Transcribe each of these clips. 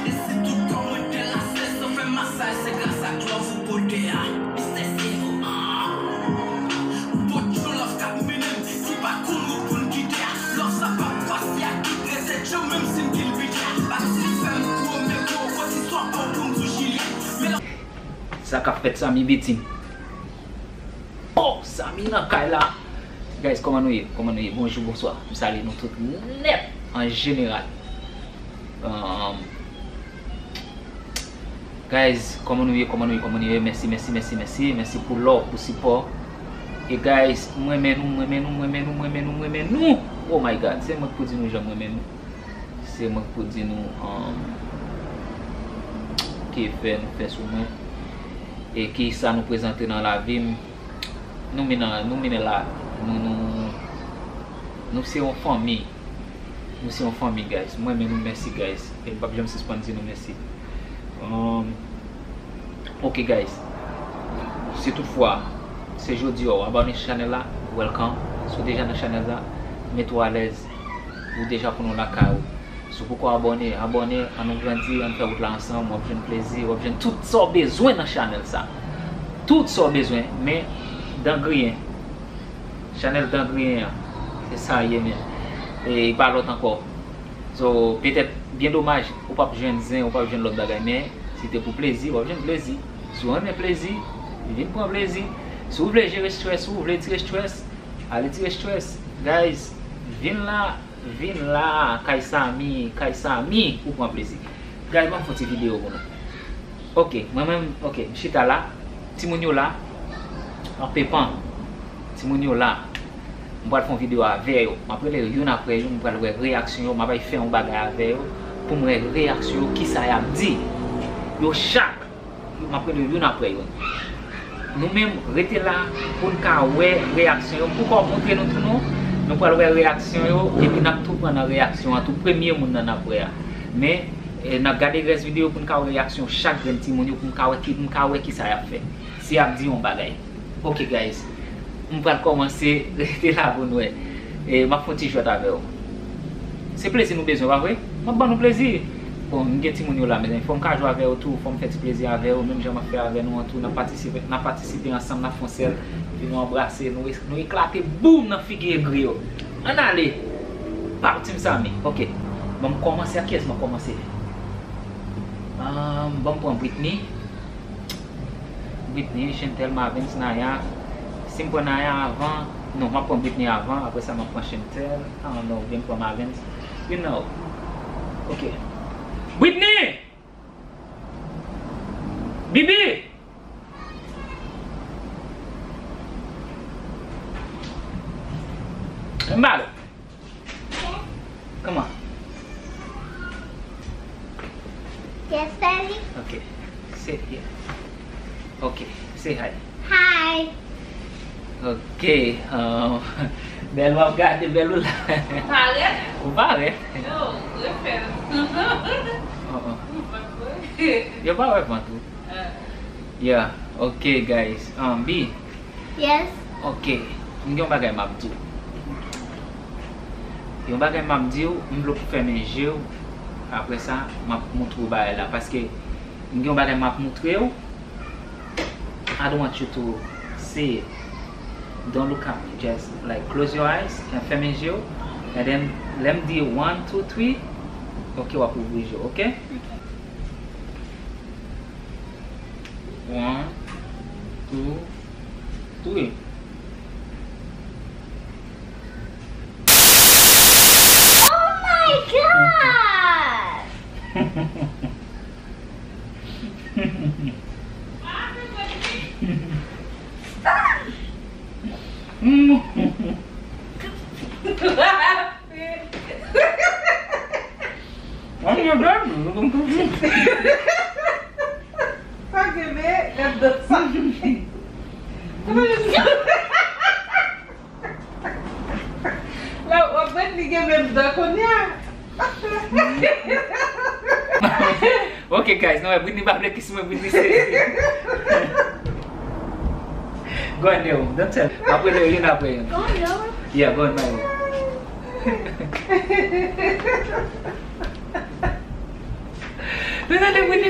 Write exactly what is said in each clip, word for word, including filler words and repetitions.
E si tout kò mwen te lase, san fè masaj, se gras ak love ou pote a. Mister Sego, ah. Ou pot yon love k ap mennen m, ki pa konn wout pou n kite a. Love sa p ap pase ak tout rete djanm, menm si m kilbite a. Bati fè m pwomèt ou, yon pòt istwa pa w pou m di w Jilyèt. Men love Sa k ap fèt, Samy Bitin? Oh, Samy nan kay la. Guys, kòman nou ye? Kòman nou ye? Bonjou, bonswa. M salye nou tout nèt an jeneral. Um, guys, kòman nou ye? Kòman nou ye? Kòman nou ye? Mèsi, mèsi, mèsi, mèsi. Mèsi pou love, pou sipò. E guys, m renmen nou, m renmen nou, m renmen nou, m renmen nou, m renmen nou. Oh my God, se mwen k pou di nou jan m renmen nou. Se mwen k pou di nou, um, ki efè nou fè sou mwen e ki sa nou prezante nan lavi m. Nou mennen, nou mennen la, nou, nou, nou se yon fanmi. Nou se yon fanmi, guys. Mwen renmen nou, mèsi, guys. E m p ap janm sispann di nou mèsi. Um, ok, guys. Si toutfwa, se jodi a w abòne chanèl la, welcome. Si w deja nan chanèl la, mete w alèz. Ou deja konnen w lakay ou. Si w poko abòne, abòne, ann nou grandi, ann fè wout la ansanm, w ap jwenn plezi, w ap jwenn tout sa w bezwen nan chanèl sa. Tout sa w bezwen, men Dan Griyen. Chanèl Dan Griyen an. Se sa l ye menm. E pa lòt ankò. So, petèt, byen domaj, ou p ap jwenn zen, ou p ap jwenn lòt bagay, men si te pou plezi, w ap jwenn plezi. Si w renmen plezi, vin pran plezi. Si w vle jere strès ou, w vle tire strès, ale tire strès. Guys, vin la, vin la, kay Samy, kay Samy, pou pran plezi. Guys, ban m fè yon ti videyo pou nou. Ok, mwen menm, ok, m chita la, timoun yo la, an pepan, timoun yo la. M pral fè yon videyo avè yo. M ap rele yo youn apre youn, m pral wè reyaksyon yo, m ap al fè yon bagay avè yo, pou m wè reyaksyon yo, kisa y ap di. Yo chak, m ap rele yo youn apre youn. Nou menm, rete la pou n ka wè reyaksyon yo. M poko montre nou tou non. Nou pral wè reyaksyon yo, epi n ap tou pran nan reyaksyon an tou. Premye moun nan n ap wè a. Men, e, n ap gade rès videyo pou n ka wè reyaksyon chak grenn timoun yo, pou m ka wè ki, m ka wè kisa y ap fè. Si y ap di yon bagay. Ok, guys. M pral kòmanse, rete la pou n wè. E, m ap fè yon ti jwèt avè w. Se plezi nou bezwen, pa vre? M ap ban nou plezi. Bon, m gen timoun yo la, mezanmi. Fò m ka jwe avè yo tou, fò m fè ti plezi avè yo, menm jan m ap fè avè nou an tou. N ap patisipe, n ap patisipe ansanm, n ap fè yon sèl. Epi nou anbrase, nou, nou eklate boum nan figi egri yo. Ann ale! Pow, Team Samy. Ok. Bon, m kòmanse ak kiyès m ap kòmanse? Ahn, bon, m pran Britney. Britney, Chantel, Marvens, Naya. Si m pran Naya avan, non, m ap pran Britney avan, apre sa m ap pran Chantel. Ah non, oubyen m pran Marvens. You know. Ok. Britney! Bibi! M ba l. Come on. Yes, Daddy. Ok. Sit here. Ok. Say hi. Hi. Ok. Um, bèl w ap gade, bèl ou la. Parèt? Ou parèt? Yo, refè l. Oh, oh. Ou pa kwè? Yo pa wè vant ou. Ah. Yeah, ok, guys. Um, Bi. Yes. Ok, m gen yon bagay m ap di w. Yon bagay m ap di w, m vle w pou fèmen je w. Apre sa, m ap montre w bagay la. Paske m gen yon bagay m ap montre w. I don't want you to see it. Don't look at me. Just, like, close your eyes and fèmen je w. And then, lè m di one, two, three, ok, w ap ouvri je w, ok? Ok. One, two, three. Oh my God! Stop! Sa gen men, gad dan sa. La, w ap wè li gen menm dan kounye a. Ok, guys, nou wè Britney pa vle kiss mwen, Britney sezi. Go on, yo, don't tell. M ap rele yo youn apre youn. Go on, yo. Yeah, go on, my love. Rele, rele,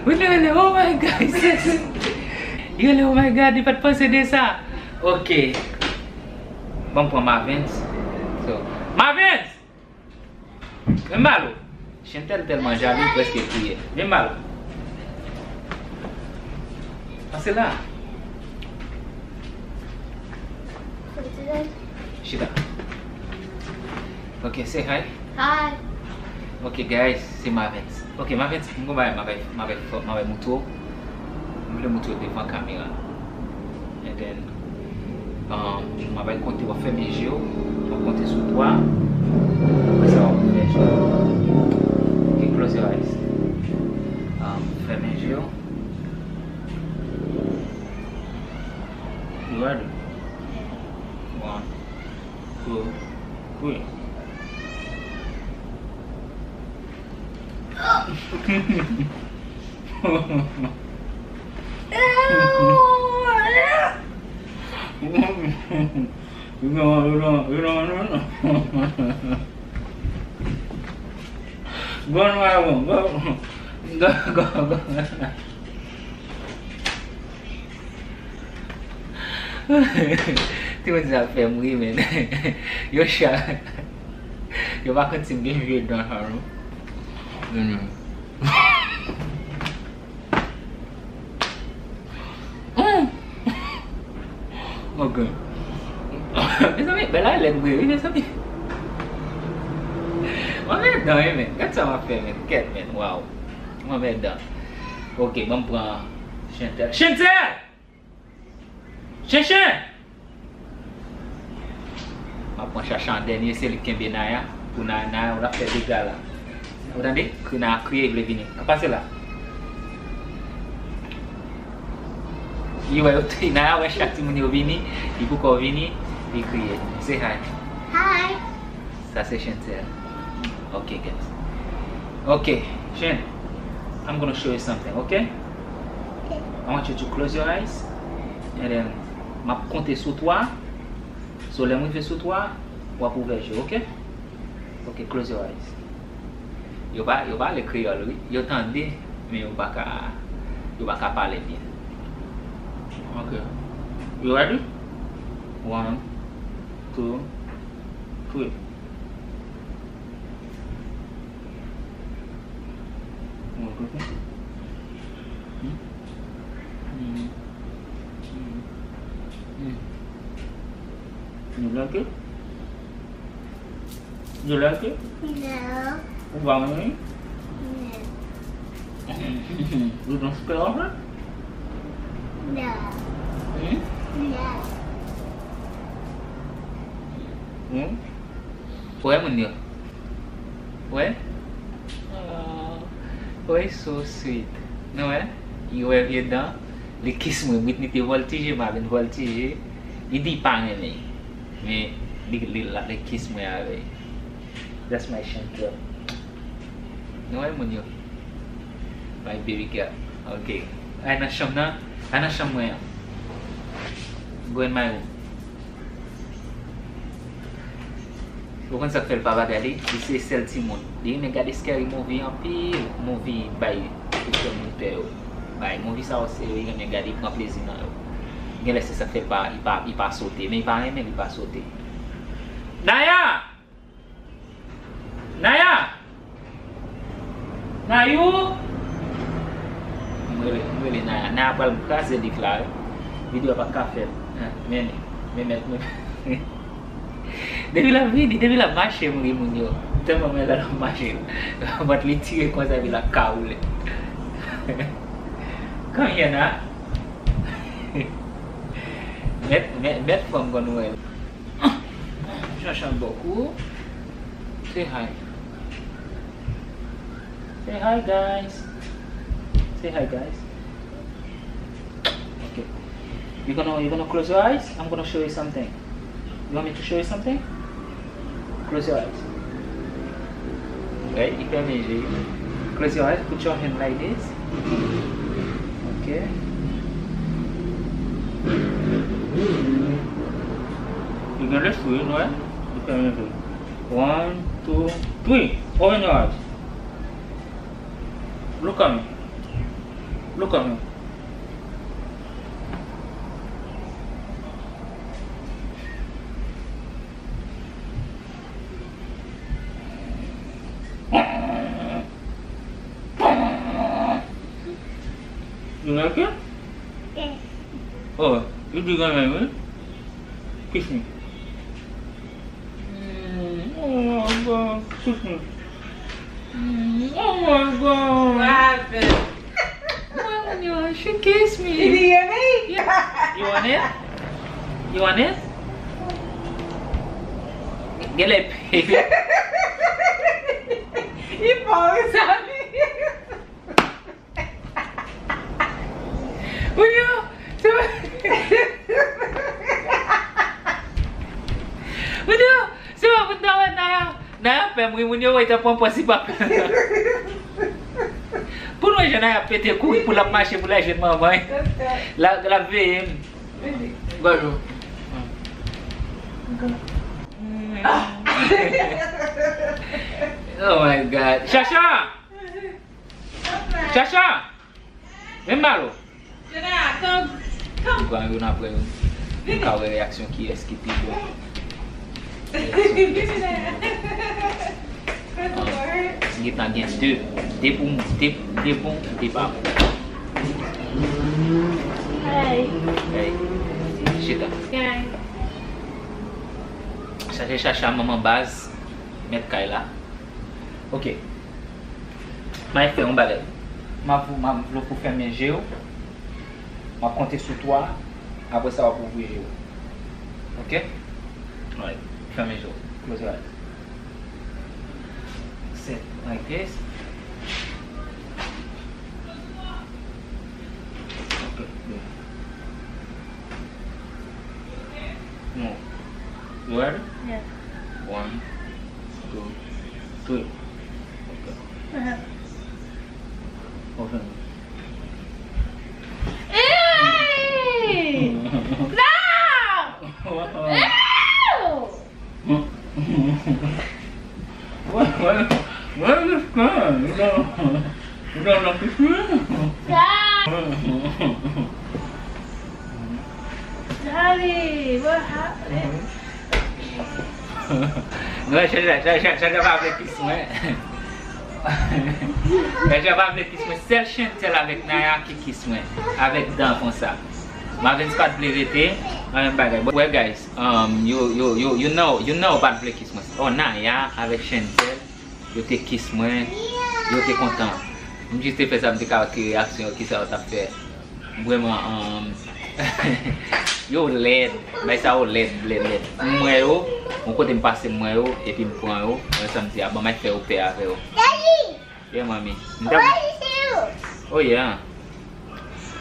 rele, rele, oh my God, sis. Rele, oh my God, li pa t panse de sa. Ok. Ban m pran Mavens. So, Mavens! Vin ba l ou. Chantel tèlman jalouz, li prèske kriye. Vin ba l ou. Pase la. Chita. Ok, say hi. Hi. Ok, guys, se Mavens. Ok, Mavens, m gon bagay, m ap, m ap, m ap, m ap moutre w. M vle moutre w devan kamera. And then, um, m ap konte, w ap fèmen je w, m ap konte sou twa, apre sa w ap ouvè je w. Ok, close your eyes. Um, fèmen je w. You ready? One, two, three. Go on, go, go, go, go. Timoun sa fè m ri, men. Yo cha. Yo pa konn si m gen vye dan sa, non. Mm. Mm. Ok. Mezanmi, bèl a lèd vre, wi, mezanmi. Mwen mèt dan, wi, men. Gad sa m ap fè, men. Kèt, men. Waw. Mwen mèt dan. Ok, ban m pran Chantel. Chantel! Chen chen! M ap pran Chacha an dènye, se li k kenbe Naya. Pou Naya, Naya, w ap fè dega la. Ou tande? Kri Naya kriye, li vle vini. Pase la. Li wè yo, Naya wè chak timoun yo vini, li poko vini, li kriye. Say hi. Hi. Sa se Chantel. Ok, guys. Ok, Chen, I'm gonna show you something, ok? Ok. I want you to close your eyes, and then m ap konte sou twa. So, lè m rive sou twa, w ap ouvè je w, ok? Ok, close your eyes. Yo pa, yo pale kreyòl, wi. Yo tande, men yo pa ka, yo pa ka pale byen. Ok. You ready? One, two, three. You like it? You like it? No. Ou pa renmen? No. You don't spell her? No. Hmm? No. Hmm? Wè moun yo. Wè? Oh, wè, so sweet. Nou wè? Li wè vye dan. Li kiss mwen. Britney te vòltije, m a vin vòltije. Li di li pa renmen. Men li, li, li kiss mwen avè l. That's my Chantel. Nou wè moun yo? My baby girl. Ok. Ay nan chanm nan. Ay nan chanm mwen an. Go in my room. Ou konn sa k fè l pa bagay li? Li se sèl timoun. Li renmen gade scary movie anpil. Movie bay pou fè moun pè yo. Bay movie sa yo se yo li renmen gade, li pran plezi nan yo. Genlè se sa k fè l pa, li pa, li pa sote. Men li pa renmen, li pa sote. Naya! Naya! Nayou! M rele, m rele Naya. Naya pral kraze lik la, wi. Videyo a pa ka fèt. Ah, men, men mèt, men. Depi l ap vini, depi l ap mache, m ri moun yo. Tèlman mwen lè l ap mache. Vant li tire konsa, epi l ap kawoule. Come here, Naya. Mèt, mèt, mèt fanm konn wè l. Chacha bokou. Say hi. Say hi, guys. Say hi, guys. Okay. You're gonna, you're gonna close your eyes. I'm gonna show you something. You want me to show you something? Close your eyes. Right? Li fèmen je. Close your eyes. Put your hand like this. Okay. Li gen lespri, nou wè? Li fèmen je. One, two, three. Open your eyes. Look at me. Look at me. You like it? Yes. Oh, you do gonna make me? Kiss me. Mm, oh my God, kiss me. Mm, oh my God. What happened? Mwen, mwen, she kiss me. Did he hear me? Yeah. You want it? You want it? Gèlè. He falling. Julio, se pa, Julio, se pa pou n ta wè Naya. Naya pè m wi, moun yo wè ta pran pòs li pa pè. Pou nou wè jan Naya pete kouri pou l ap mache pou l al jwenn manman. L ap, l ap veye m. Bonjou. Oh my God. Chacha! Chacha! Vin ba l. Jenna, come, come. M pran youn apre youn. M ka wè reyaksyon kiyès ki pi bon. Reyaksyon kiyès ki pi bon. Press the word. Gentan gen de, de pou m, de, de bon, de pa bon. Hey. Hey. Chita. Hey. Chacha, Chacha, manman baz, mèt kay la. Ok. M a fè yon bagay. M a vou, m a vle pou fèmen je w. M ap konte sou twa. Apre sa, w ap ouvri je w. Ok? Alright. Fèmen je w. Close your eyes. Sit like this. Ok, good. No. You ready? Yeah. One, two, three. Okay. Uh-huh. Open. Hey! No! Ew! Where, where, where is this from? You don't, you don't know this from? Daddy, what happened? Non, Chacha, Chacha, Chacha pa vle kiss mwen. Chacha pa vle kiss mwen. Sèl Chantel avèk Naya ki kiss mwen. Avèk dan konsa. Marvens pa t vle rete. Nan menm bagay. But, well, guys, um, yo, yo, yo, you know, you know pa t vle kiss mwen. Oh, Naya avèk Chantel, yo te kiss mwen, yo te kontan. M jis te fè sa, m te ka wè ki reyaksyon yo, kisa yo t ap fè. Vrèman, um, yo lèd, bay sa yo lèd, lèd, lèd. M wè yo, yon kote m pase m wè yo, epi m pran yo, wè sa m di, a bon, m ap fè yo pè avè yo. Yeah, mami. M t ap, oh, yeah.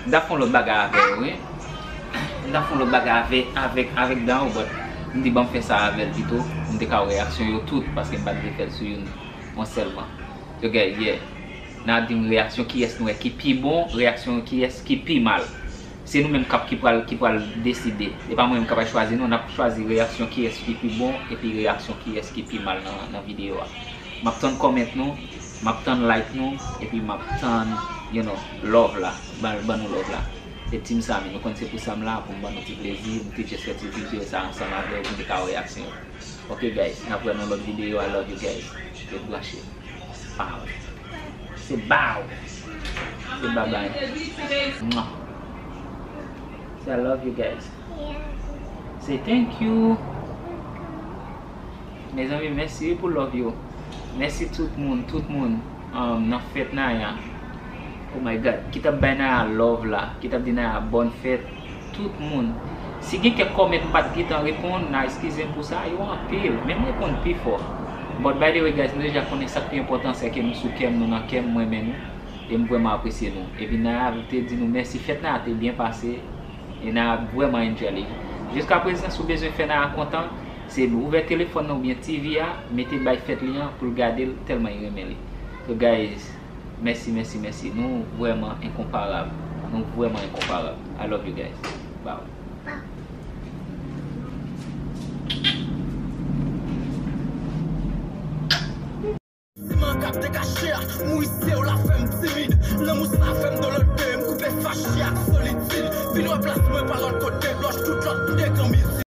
M t ap fè yon lòt bagay avè yo, wi. M t ap fè yon lòt bagay avè, avèk, avèk dan yo, but m di, ban m fè sa avè l pito. M te ka wè reyaksyon yo tout, paske m pa t vle fè l sou youn, yon sèlman. So, guys, yeah. N a di m reyaksyon kiyès nou wè ki pi bon, reyaksyon kiyès ki pi mal. Se nou menm k ap, ki pral, ki pral deside. Se pa mwen menm k ap chwazi, non, n ap chwazi reyaksyon kiyès ki pi bon, epi reyaksyon kiyès ki pi mal nan, nan videyo a. M ap tann comment nou, m ap tann like nou, epi m ap tann, you know, love la. Ban, ban nou love la. Se Team Samy, nou konn se pou sa m la, pou m ban nou ti plezi, m te just fè ti videyo sa ansanm avè w, pou nou te ka wè reyaksyon yo. Ok, guys, n ap wè nan lòt videyo. I love you, guys. Ret branche. Pow. Se bow. Se babay. Mwah. Say I love you, guys. Say thank you. Mezanmi, mèsi pou love yo. Mèsi tout moun, tout moun, um, nan fèt Naya. Oh my God, ki t ap bay Naya love la, ki t ap di Naya bòn fèt, tout moun. Si gen kèk comment m pa t gentan reponn, n a eskize m pou sa, yo anpil, men m reponn pi fò. But by the way, guys, nou deja konnen sa k pi enpòtan, se ke nou sou kè m, nou nan kè m, m renmen nou, e m vrèman apresye nou. Epi Naya te di nou mèsi, fèt Naya te byen pase, e Naya vrèman enjoy li. Jiskaprezan, si w bezwen fè Naya kontan, se ouvè telefòn nan oubyen T V a, mete bay fèt li an pou l gade l, tèlman li renmen li. So, guys, mèsi, mèsi, mèsi. Nou vrèman enkonparab. Nou vrèman enkonparab. I love you guys. Bye. Degaje a, mouri se w la fè m timid. Lanmou sa fè m dolote, m koupe fache ak solitid. Vin wè plas mwen pa lòt kote, blòch tout lòt nèg an mizi.